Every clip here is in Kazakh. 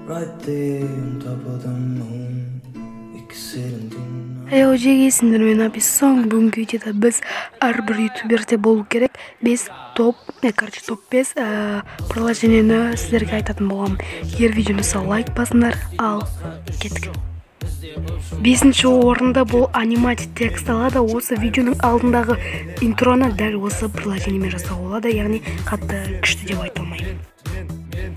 Right there on top of the moon. We could sit and do nothing. Эй, жегесіңдер, мен Абисон. Бүгінгі видеода біз әрбір ютуберде болу керек 5 топ, короче, топ 5 приложениені сіздерге айтатын боламын. Егер видеоны ұнаса, лайк басыңдар. Ал кеттік. Бесінші орында бұл анимати текст алады. Осы видеоның алдындағы интроны дәл осы приложениемен жасауға болады, яғни қатты күшті деп айта алмаймын.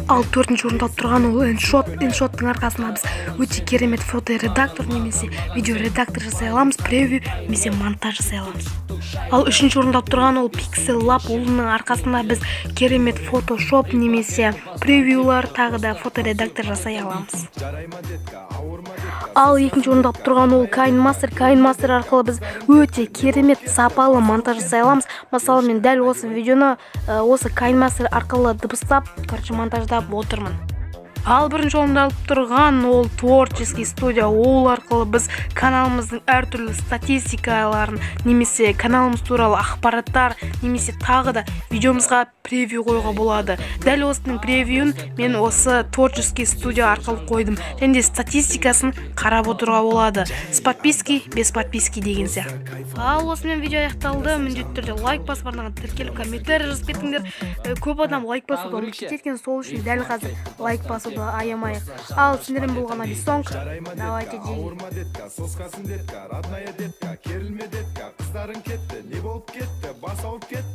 Ал төртінші орында тұрған ол InShot. InShot'тың арқасында біз өте керемет фоторедактор немесе видеоредактор жасай аламыз, превью немесе монтаж жасай аламыз. Ал үшінші орында тұрған ол Pixel Lab. Оның арқасында біз керемет фотошоп немесе превьюлар, тағы да фоторедактор жасай аламыз. Ал екінші орында тұрған ол KineMaster. KineMaster арқылы біз өте керемет сапалы монтаж жасай аламыз. Мысалы, мен дәл осы видеоны осы KineMaster арқылы дыбыстап, короче, монтаждап отырмын. Ал бірінші орында алып тұрған ол творческий студия. Ол арқылы біз каналымыздың әртүрлі статистикаларын немесе каналымыз туралы ақпараттар немесе тағы да видеомызға превью қоюға болады. Дәл осының превьюін мен осы творческий студия арқылы қойдым және де статистикасын қарап отыруға болады, с подписки, без подписки деген сияқты. Ал осымен видео аяқталды. Міндетті түрде лайк басып, арнаға тіркеліп, комментарий жазып кетіңдер. Көп адам лайк басуды ұмытып кетеді екен, сол үшін дәл қазір лайк басуды аямайық. Ал сендермен болған Абисонг. Давайте, жиги. Ауырма, детка, соскасың, детка, родная, детка, керілме, детка, қыздарың кетті, не болып кетті, бас ауырып кетті.